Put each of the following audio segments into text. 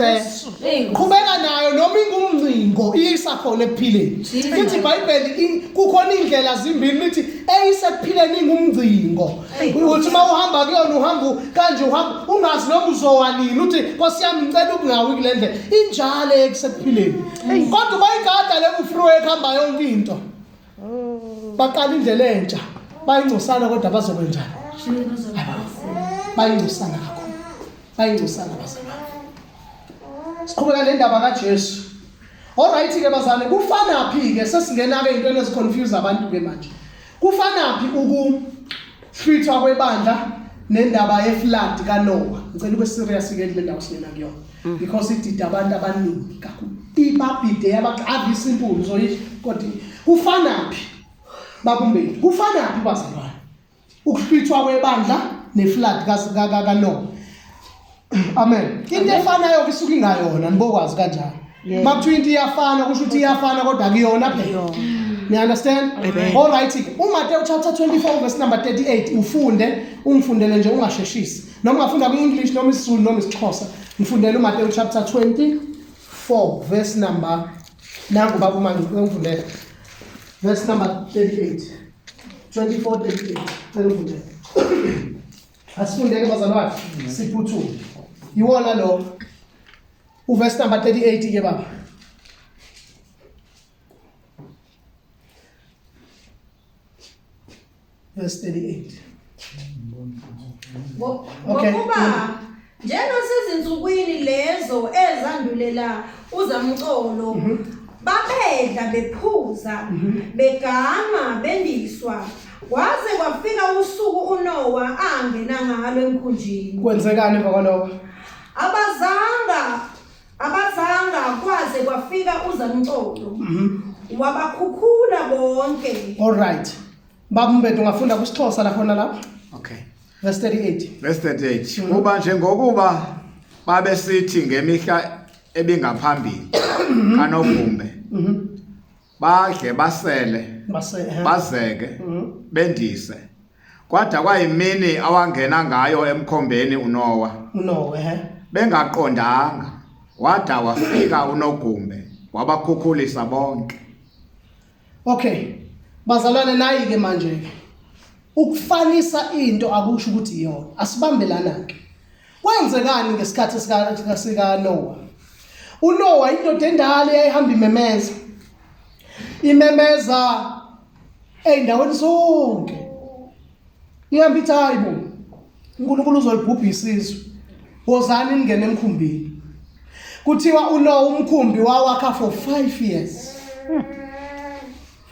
Efe. Qhubeka nayo noma ingumngcingo iyisa khona ekuphileni. Lithi iBhayibheli kukhona indlela zimbili lithi eyisekuphileni ingumngcingo. Uthi uma uhamba kuyona uhamba kanje uhamba ungazi noma uzowa nini uthi Nkosi yami ngicela ukungawi kule ndlela. Injalo ekusekuphileni. Kodwa bayigada le ku-freeway kuhamba yonke into. Baqala indlela entsha. Bayingcosana kodwa bazokwenjani? Bayingcosana kakhulu. Bayingcosana bazalwane. Siqhubeka nendaba kaJesu. Alright ke bazalwane, kufana phi ke sesingena ke into eziconfuse abantu ke manje. Kufana phi ukuhlwithwa kwebandla nendaba yeflood kaNoah? Ngicela ube serious ke kule ndawo singena kuyona. Because idida abantu abaningi kakhulu. Ibabhide yabaqavi simple uzoyisho kodwa kufana phi? Babumbeni. Kufana phi bazalwane? Ukuhlwithwa kwebandla neflood kaNoah. Amen. Into efanayo ke isuke ingayona nibokwazi kanjalo. Makuthiwa into iyafana kusho ukuthi iyafana kodwa akuyona phela. Ni understand? All right. UMateyu chapter 24 verse number 38 ufunde ungifundele nje ungasheshisi. Noma ungafunda kwi-English noma isiZulu noma isiXhosa. Ngifundele uMateyu chapter 24 verse number nangu baba uma ngifundele. Verse number 38. 24 38. Cela ungifundele. Asifundeke bazalwane siphuthume. Iwona lo. Uverse number 38 ke baba. Verse 38. Okay. Ngokuba njengasezinsukwini lezo ezandulela uzamcolo babedla bephuza begama bendiswa kwaze kwafika usuku uNowa angena ngalo emkhunjini. Kwenzekani emva kwalokho? Abazanga abazanga kwaze kwafika uzamcolo wabakhukhula bonke. All right. Baba Mbethu ungafunda kusiXhosa la khona lapha. Okay. Verse 38. Verse 38. Kuba njengokuba babesithi ngemihla ebingaphambili kaNogumbe badle basele bazeke bendise kwada kwayimini awangena ngayo emkhombeni uNowa uNowa ehe bengaqondanga wada wafika uNogumbe wabakhukhulisa bonke. Okay. Bazalwane nayi ke manje ke. Ukufanisa into akusho ukuthi iyona. Asibambelana ke. Kwenzekani ngesikhathi sika sika Noah? UNoah indoda endala eyayihamba imemeza. Imemeza ezindaweni zonke. Ihamba ithi hayi bo. uNkulunkulu uzolibhubhisa izwe. Wozani ningene emkhumbini. Kuthiwa uNoah umkhumbi wawakha for 5 years.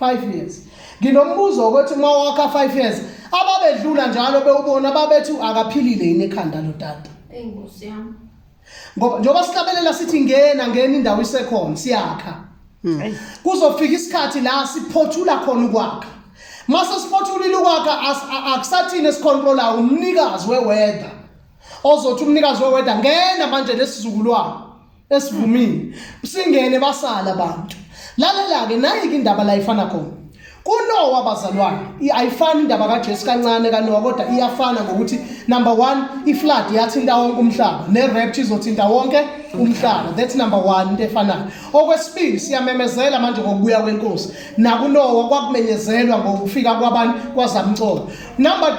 5 years. Nginombuzo ukuthi uma wakha 5 years ababedlula njalo bewubona babethi akaphilile yini ekhanda lo tata. Eyi Nkosi yami. Ngoba njengoba sihlabelela sithi ngena ngena indawo isekhona siyakha. Kuzofika isikhathi la siphothula khona ukwakha. Mase siphothulile ukwakha akusathini esicontrolayo umnikazi weweather. Ozothi umnikazi weweather ngena manje lesizukulwane esivumile. Singene basala abantu. Lalela ke nayi ke indaba la ifana khona. KuNowa bazalwane ayifani indaba kaJesu kancane kaNowa kodwa iyafana ngokuthi number 1 iflood yathinta wonke umhlaba nerapture izothinta wonke umhlaba. That's number 1 into efanayo. Okwesibili siyamemezela manje ngokubuya kwenkosi. NakuNowa kwakumenyezelwa ngokufika kwabantu kwazamcolo. Number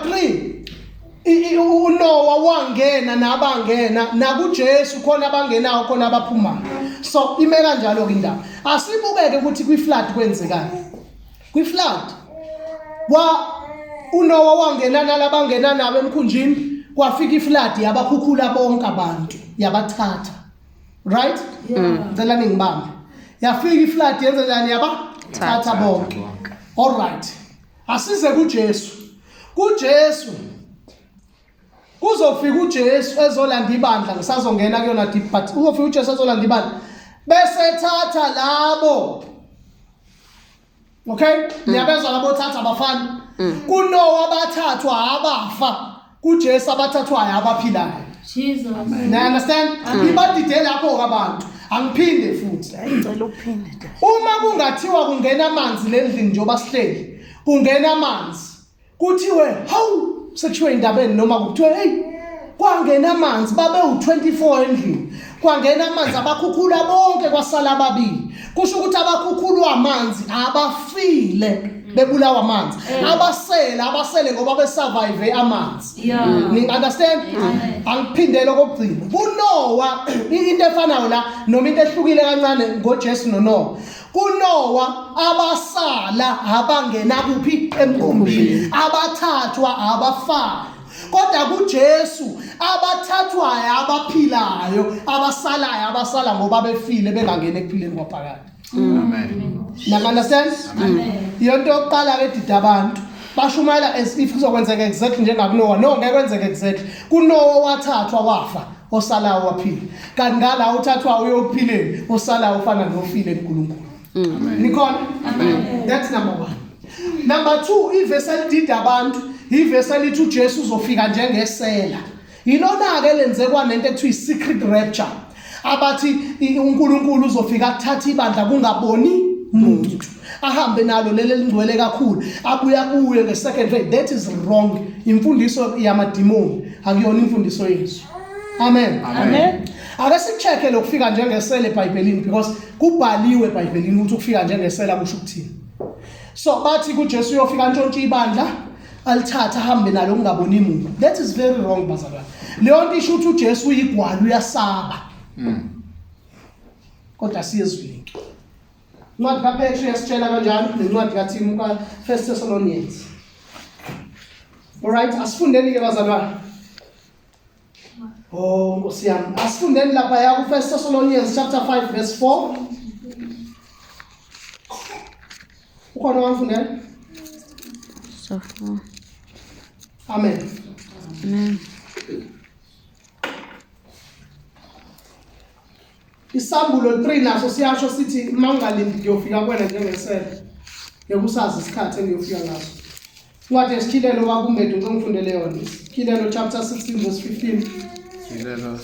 3 uNowa wangena nabangena nakuJesu khona abangenayo khona abaphumayo. So ime kanjalo ke indaba. Asibukeke ukuthi kwi-flood kwenzekani. Kwi-flood kwa uNowa wangena nalabangena nabo emkhunjini kwafika iflood yabakhukhula bonke abantu yabathatha. Right? Ngicela ningibambe. Yafika iflood yenze njani yaba? Thatha bonke. All right. Asize kuJesu. KuJesu kuzofika uJesu ezolanda ibandla ngisazongena kuyona deep but uzofika uJesu ezolanda ibandla bese thatha labo. Okay? Niyabezwa labo thatha abafana. KuNoah bathathwa abafa. KuJesu abathathwayo abaphilayo. Jesus. Now understand? Ibadide lapho ke abantu. Angiphinde futhi. Ngicela uphinde. Uma kungathiwa kungena amanzi lendlini njengoba sihleli, kungena amanzi. Kuthiwe hawu sekushiwe indabeni noma kuthiwe hey kwangena amanzi babe u24 endlini. Kwangena amanzi abakhukhula bonke kwasala ababili. Kusho ukuthi abakhukhulwa amanzi abafile bebulawa amanzi. Abasele abasele ngoba besurvive amanzi. Ni understand? Angiphindele okugcina. KuNoah into efanayo la noma into ehlukile kancane ngoJesu noNoah. KuNoah abasala abangena kuphi emkhumbini, abathathwa abafayo. Kodwa kuJesu abathathwayo abaphilayo, abasalayo abasala ngoba befile bengangena ekuphileni kwaphakade. Amen. Nang understand? Amen. Iyonto yokuqala ke dida abantu. Bashumayela as if kuzokwenzeka exactly njengakuNoah. No, ngeke kwenzeke exactly. KuNoah wathathwa wafa, osalayo waphila. Kanti ngala uthathwa uyophileni, osalayo ufana nofile kuNkulunkulu. Amen. Nikhona? Amen. That's number 1. Number 2, ivesi elidida abantu, ivesi elithi uJesu uzofika njengesela. Yilona ke lenze kwanento ekuthiwa i-secret rapture. Abathi uNkulunkulu uzofika athathe ibandla kungaboni muntu. Ahambe nalo leli elingcwele kakhulu, abuye abuye nge-second phase. That is wrong. Imfundiso yamadimoni, akuyona imfundiso yeZwi. Amen. Amen. Ake sikucheck-e lokufika njengesela eBhayibhelini because kubhaliwe eBhayibhelini ukuthi ukufika njengesela kusho ukuthini. So bathi kuJesu uyofika ntshontshe ibandla alithathe ahambe nalo kungaboni muntu. That is very wrong bazalwane. Leyo nto isho ukuthi uJesu uyigwala uyasaba. Kodwa siyezwini. Incwadi kaPetru yasitshela kanjalo nencwadi kaThimothi ka First Thessalonians. Alright, asifundeni ke bazalwane. Oh Nkosi yami, asifundeni lapha ya ku First Thessalonians chapter 5 verse 4. Ukhona owangifundela? So far. Amen. Amen. Isambulo 3 naso siyasho sithi uma ungalindi ngiyofika kuwena njengesele. Ngeke usazi isikhathi engiyofika ngaso. Incwadi yesikhilelo kwakuMbedu ngicela ngifundele yona. Isikhilelo chapter 16 verse 15. Chilelo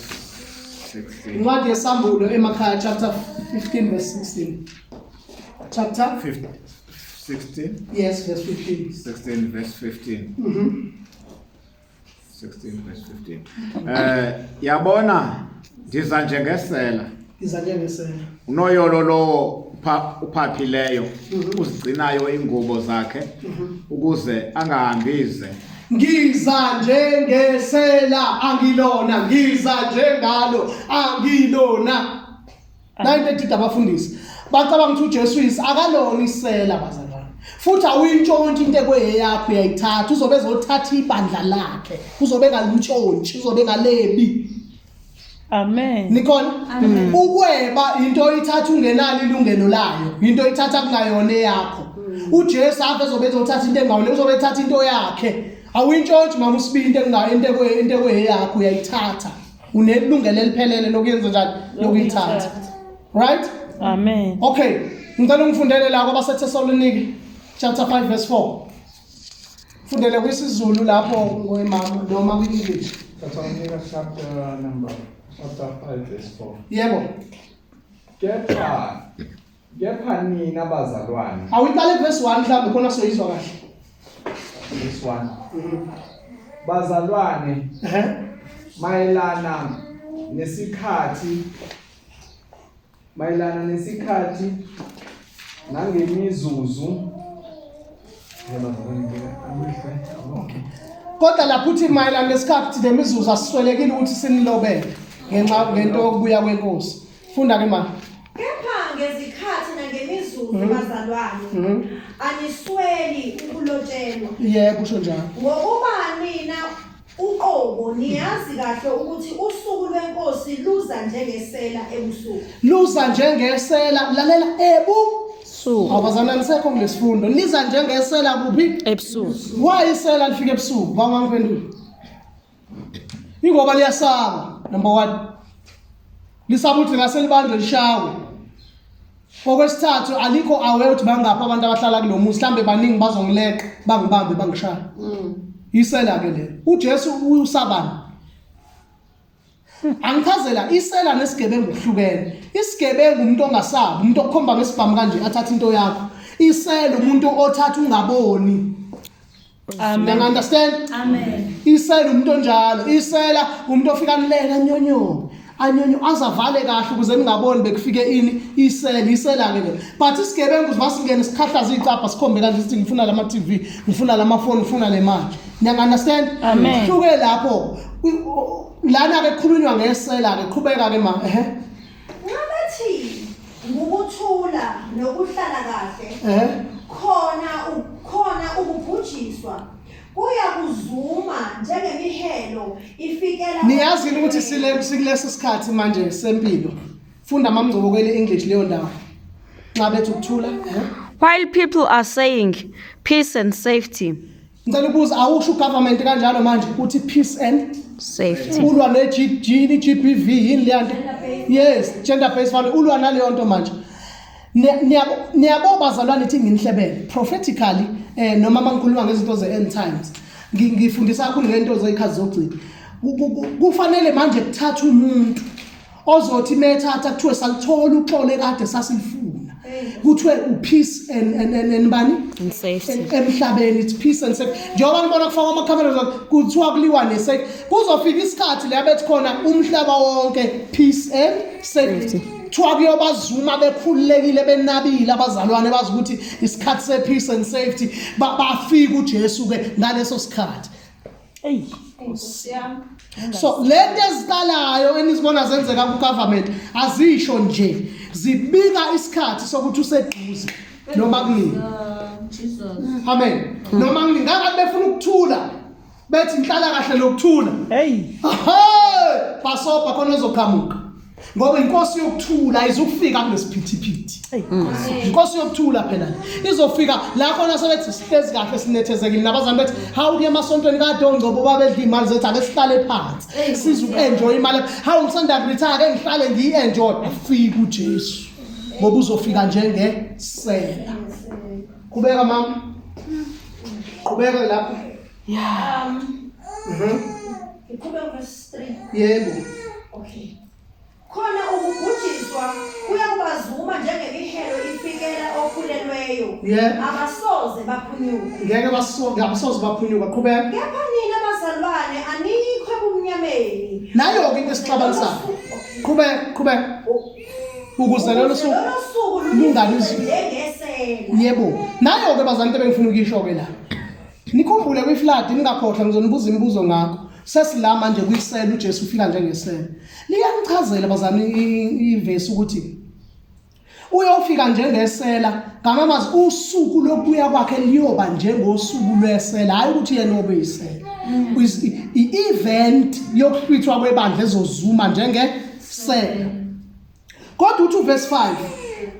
16. Incwadi yesambulo emakhaya chapter 15 verse 16. Chapter 16. yes verse 15. 16 verse 15. Mhm. 16 verse 15. Yabona ndiza njengesela. Iza njengesela. Unoyolo lowo uphaphileyo uzigcinayo ingubo zakhe ukuze angahambize. Ngiza njengesela angilona, ngiza njengalo angilona. Nayo into edida abafundisi. Bacabanga ukuthi uJesu uyise akalona isela bazalwane. Futhi awuyintshontshi into ekweyakho uyayithatha, uzobe ezothatha ibandla lakhe, uzobe engalintshontshi, uzobe engalebi. Amen. Nikhona? Ukweba into oyithatha ungenalo ilungelo layo, into oyithatha kungayona eyakho. uJesu ave ezobe ezothatha into engawona, uzobe ethatha into yakhe. Awuyintshontshi mama usibili into engayo into into ekweyakho uyayithatha. Unelungelo eliphelele lokuyenza njani? Lokuyithatha. Right? Amen. Okay, ngicela ungifundele la kwabaseThessaloniki chapter 5 verse 4. Fundele kwisiZulu lapho ngoyimama noma kwi-English. Thessalonica chapter number chapter 5 verse 4. Yebo. Kepha nina bazalwane Awuqale verse 1 mhlawumbe khona soyizwa kahle. verse 1. Bazalwane Ehhe. mayelana nesikhathi nangemizuzu. Okay. Kodwa lapho uthi mayelana nesikhathi nemizuzu asiswelekile ukuthi sinilobele ngenxa ngento yokubuya kwenkosi. Funda ke ma. Kepha ngezikhathi nangemizuzu bazalwane anisweli ukulotshelwa. Yebo kusho njalo. Ngokuba nina uqobo niyazi kahle ukuthi usuku lwenkosi luza njengesela ebusuku. Luza njengesela lalela ebu Suku. Awubazana nisekho kulesifundo. Liza njengesela kuphi? Ebusuku. Why isela lifika ebusuku? Bangangiphendula. Ingoba liyasaba number 1. Lisaba ukuthi ngase libanjwe lishawe. Okwesithathu alikho aware ukuthi bangaphi abantu abahlala kulo muzi mhlambe baningi bazongileqa bangibambe bangishaya. Isela ke lelo. uJesu usabani? Angichazela isela nesigebengu kuhlukene. Isigebengu umuntu ongasabi, umuntu okukhomba ngesibhamu kanje athatha into yakho. Isela umuntu othatha ungaboni. Amen. Understand? Amen. Isela umuntu onjalo, isela umuntu ofika nileka nyonyo. Anyonyo azavale kahle ukuze ningaboni bekufike ini isela isela ke le. But isigebengu sivasingene sikhahlaza icapha sikhombe kanje sithi ngifuna lama TV, ngifuna lama phone, ngifuna le mali. Niya understand? Amen. Hluke lapho. Lana ke kukhulunywa ngesela ke qhubeka ke ma ehe. Nxa bethi ngukuthula nokuhlala kahle Ehe. khona khona ukubhujiswa kuya kuzuma njengemihelo ifikela Niyazi yini ukuthi sile sikulesi sikhathi manje sempilo. Funda mamngcobo kwele English leyo ndawo. Nxa bethi ukuthula, eh? While people are saying peace and safety, Ngicela ukubuza awusho ugovernment kanjalo manje uthi peace and safety. ulwa ne G G GBV yini leya nto? Yes, gender based violence ulwa naleyo nto manje. Niyabo niyabo bazalwane ithi nginihlebele prophetically noma mangikhuluma ngezinto ze end times ngifundisa kakhulu ngento zeyikhathi zokugcina. Kufanele manje kuthatha umuntu ozothi methatha kuthiwe salithola uxolo ekade sasilifuna. Kuthiwe upeace and bani? And safety. Emhlabeni it's peace and safety. Njengoba nibona kufakwa ama-cameras kuthiwa kuliwa ne-safe. Kuzofika isikhathi la bethi khona umhlaba wonke peace and safety. Kuthiwa kuyobazuma bekhululekile benabile abazalwane bazi ukuthi isikhathi se-peace and safety bafika uJesu ke ngaleso sikhathi. Eyi. So lento eziqalayo enizibona zenzeka ku government azisho nje zibika isikhathi sokuthi useduze noma kunini. Amen. Noma kunini ngabe befuna ukuthula bethi inhlala kahle lokuthula. Hey. Hey, basoba khona ozoqhamuka. Ngoba inkosi yokuthula ayizukufika kulesiphithiphithi. Hey. Inkosi yokuthula phela izofika la khona sebethi sihlezi kahle sinethezekile nabazali bethi hawu kuye emasontweni kade ongcobo babedla imali zethu ake sihlale phansi size uku-enjoy imali hawu ngisanda kuretire ake ngihlale ngiyi-enjoy afike uJesu ngoba uzofika njengesela. Qhubeka mama, qhubeka lapho. Ngiqhubeka verse 3. Yebo. Okay. Khona ukubhujiswa kuyakubazuma njengemihelo ifikela okhulelweyo. Yeah. Abasoze baphunyuka. Ngeke basoke abasoze baphunyuka. Qhubeka. Kepha nina bazalwane anikho ebumnyameni. Nayo-ke into esixabanisayo. Qhubeka, qhubeka. Ukuze lolo suku Lolo suku lungabizi. njengesela. Yebo. Nayo-ke bazalwane into ebengifuna ukuyisho-ke la. Nikhumbule kwi-flood ningakhohlwa ngizonibuza imibuzo ngakho. Sesila manje kwisela uJesu ufika njengesela. Liyanichazela bazalwane ivesi ukuthi uyofika njengesela ngamamazi usuku lokubuya kwakhe liyoba njengosuku lwesela, hayi ukuthi yena obeyisela. I-event yokuhlwithwa kwebandla ezozuma njengesela. Kodwa uthi uverse 5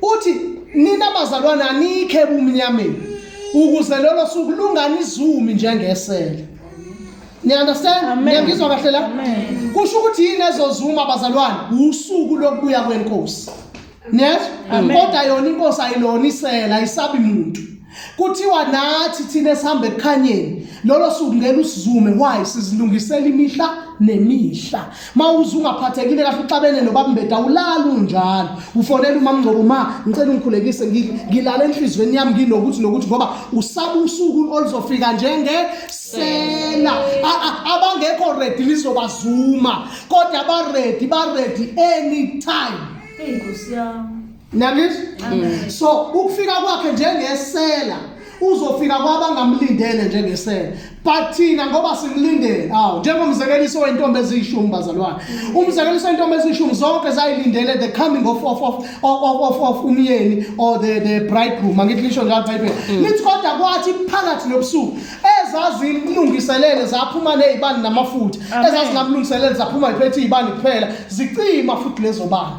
uthi nina bazalwane anikhe ebumnyameni ukuze lolo suku lunganizumi njengesela. Ni understand? Amen. Niyangizwa kahle la? Amen. Kusho ukuthi yini ezozuma bazalwane? Usuku lokubuya kwenkosi. Niyezwa? Amen. Kodwa yona inkosi ayilona isela, ayisabi muntu. Kuthiwa nathi thina esihamba ekukhanyeni lolo suku ngeke usizume. Why? Sizilungisela imihla nemihla. Mawuze ungaphathekile kahle uxabene nobaba awulali unjalo. Ufonela umamngcobo, ma ngicela ungikhulekise ngilala enhlizweni yami nginokuthi nokuthi ngoba usaba usuku oluzofika njengesela. Abangekho ready lizobazuma, kodwa aba ready ba ready anytime. Hey Nkosi yami. Niyangizwa? So ukufika kwakhe njengesela uzofika kwabangamlindele njengesela. But thina ngoba simlindele, awu njengomzekeliso wentombi eziyishumi bazalwane. Umzekeliso wentombi eziyishumi zonke zayilindele the coming of umyeni or the bridegroom. Angithi lisho njalo iBhayibheli. Lithi kodwa kwathi phakathi nobusuku ezazilungiselele zaphuma nezibani namafutha. Amen. Ezazingamlungiselele zaphuma iphethe izibani kuphela, zicima futhi lezo bani.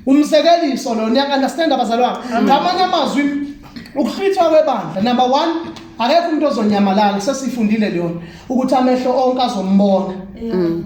Umzekeliso lo niya understand abazalwane. Ngamanye amazwi ukuhlwithwa kwebandla number 1 akekho umuntu ozonyamalala, sesifundile leyo ukuthi amehlo onke azombona.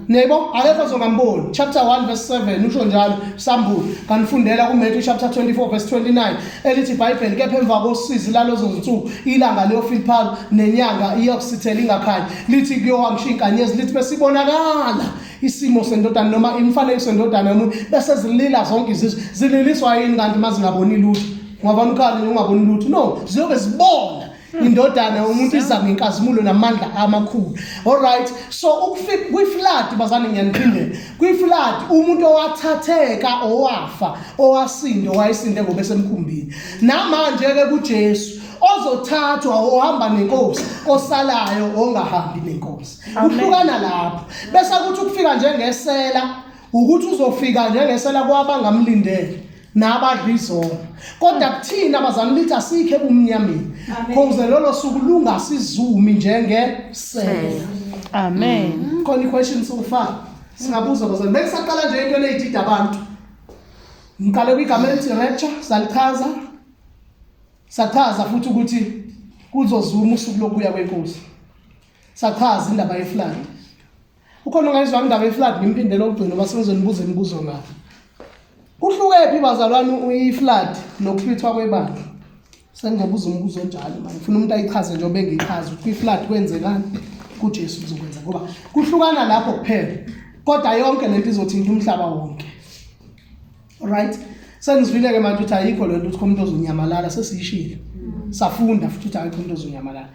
Niyabo akekho ozongamboni. Chapter 1 verse 7 usho njalo sambulo. Kanifundela kuMatthew chapter 24 verse 29 elithi iBhayibheli kepha emva kosizi lalezo zinsuku ilanga liyofiphala nenyanga iyokusithela ingakhanyi. Lithi kuyowa ngisho inkanyezi lithi besibonakala isimo sendodana noma imfanekiso yendodana yomuntu bese zilila zonke izizwe. Zililiswa yini kanti mazingaboni lutho? Ungabona ukhali ungaboni lutho. No, ziyobe zibona. Indodana yomuntu iza ngenkazimulo namandla amakhulu. Alright, so ukufika kwi-flood bazane ngiyaniphindela. Kwi-flood umuntu owathatheka owafa owasinda owayesinde ngoba esemkhumbini. Namanje ke kuJesu ozothathwa ohamba nenkosi osalayo ongahambi nenkosi. Kuhlukana lapho. Bese kuthi ukufika njengesela ukuthi uzofika njengesela kwabangamlindele. Nabadla izono kodwa kuthina abazali lithi asikho ebumnyameni cause lolo suku lungasizumi njengesela. Amen. Khona i-question so far singabuza bazali bengisaqala nje into eneyidida abantu ngiqale kwigama elithi rapture salichaza sachaza futhi ukuthi kuzozuma usuku lokubuya kwenkosi sachaza indaba ye-flood. Ukhona ongayizwanga indaba ye-flood ngimphindele okugcina uma sengizonibuza imibuzo ngayo. Kuhlukephi bazalwane i-flood nokuhlwithwa kwebandla? Sengizobuza umbuzo onjalo manje. Ngifuna umuntu ayichaze njengoba engiyichaza ukuthi kwi-flood kwenzekani kuJesu kuzokwenza ngoba kuhlukana lapho kuphela. Kodwa yonke lento izothinta umhlaba wonke. Alright. Senizwile ke manje ukuthi ayikho lento ukuthi umuntu ozonyamalala sesiyishilo. Safunda futhi ukuthi ayikho umuntu ozonyamalala.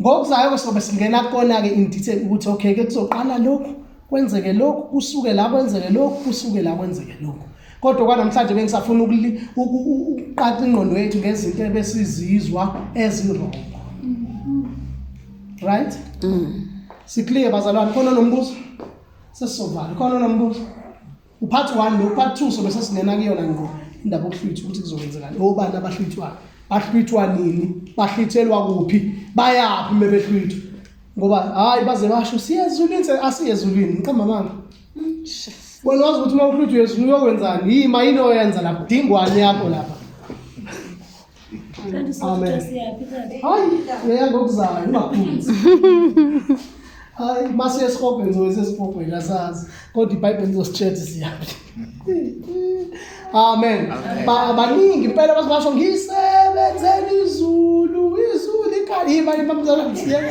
Ngokuzayo ke sobe singena kukona ke in detail ukuthi okay ke kuzoqala lokhu kwenzeke lokhu kusuke la kwenzeke lokhu kusuke la kwenzeke lokhu. Kodwa kwanamhlanje bengisafuna ukuqaqa ingqondo yethu ngezinto ebesizizwa ezi-wrong. Right? Sikliye bazalwane khona nombuzo? Sesizovala. Khona nombuzo? Upart 1 lo part 2 sobe sesingena kuyona ngqo indaba yokuhlwithwa ukuthi kuzokwenzekani. Obani abahlwithwayo? Bahlwithwa nini? Bahlwithelwa kuphi? Bayaphi uma behlwithwa? Ngoba hayi baze basho siye ezulwini asiye ezulwini ngiqamba amanga. Wena wazi ukuthi uma uhlwithwa ezulwini uyokwenzani? Yima yini oyenza lapho? Dingwani yakho lapha. Amen. Hayi, uya ngokuzayo ungaphuzi. Hayi, mase esihogweni zobe sesihogweni asazi. Kodwa iBhayibheli lizositshela ukuthi siyaphi. Amen. Baningi impela basho ngisebenzela izulu, izulu ikhali yima yima mzalwane siyeke.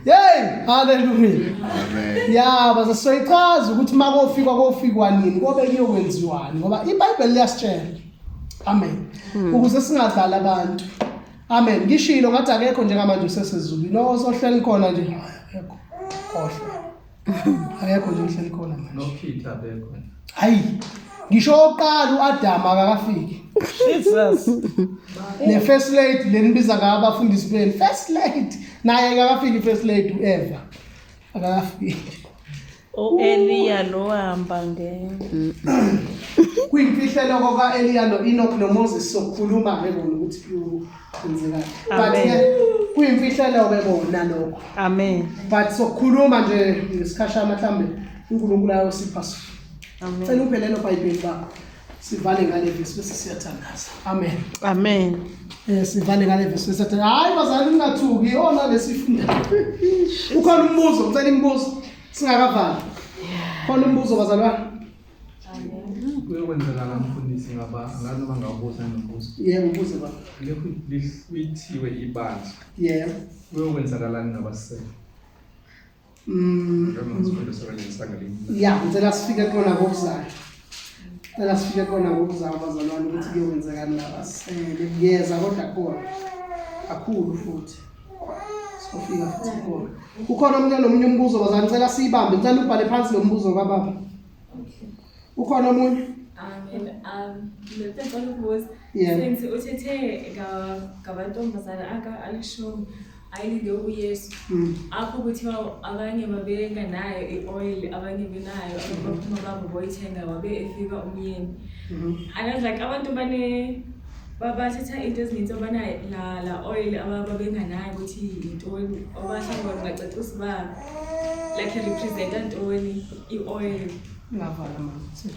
Hey, hallelujah. Amen. Ya, baze soyichaza ukuthi makofikwa kofikwa nini, kobe kuyokwenziwani ngoba iBhayibheli liyasitshela. Amen. Ukuze singadlali abantu. Amen. Ngishilo ngathi akekho njengamanje usesezulwini. Osohleli khona nje hayi akekho. Khohlwa. Akekho nje ohleli khona manje. NoPeter bekhona. Hayi. Ngisho oqala uAdam akakafiki. Jesus. Ne first lady lenibiza ngayo abafundisi benu. First lady naye akakafiki first lady uEva. Akakafiki. U-Eliya lo wahamba nge Kuyimfihlelo koka-Eliya no-Enoch noMoses sokukhuluma ke bona ukuthi kuyokwenzekani. But Amen. ke kuyimfihlelo ke bona lokho. Amen. But sokukhuluma nje ngesikhashana mhlambe uNkulunkulu ayosipha Amen. Cela uphe lelo Bhayibheli baba. Sivale ngale vesi bese siyathandaza. Amen. Amen. Sivale ngale vesi bese siyathandaza. Hayi bazali ningathuki yona lesifunda. Ukhona umbuzo, ngicela imibuzo singakavali. Khona umbuzo bazalwane? Kuyokwenzekala mfundisi ngaba angazi noma ngawubuza nombuzo. Yebo ubuze baba. Lihlwithiwe ibandla. Yebo. Kuyokwenzakalani ngabasele? Njengoba ngisifundo sakaleli. Ya, ngicela sifike kona ngokuzayo. Ngicela sifike kona ngokuzayo bazalwane ukuthi kuyokwenzekani nabasele. Kuyeza kodwa kona kakhulu futhi. Sofika futhi kona. Ukhona omunye nomunye umbuzo bazalwane ngicela siyibambe. Ngicela ubhale phansi lo mbuzo kababa. Ukhona omunye? Amen. Ngicela ukubuza. Yebo. Since uthethe ngabantombazana aka alishumi ayilinde uYesu. Apho kuthiwa abanye babengenayo i-oil, abanye benayo, abaphuma babo boyithenga wabe efika umyeni. And I was like abantu bane bathatha into ezininzi abanayo la la oil ababengenayo ukuthi yintoni obahlamba bangacacisa uba like representa ntoni i-oil. Ngavala manje.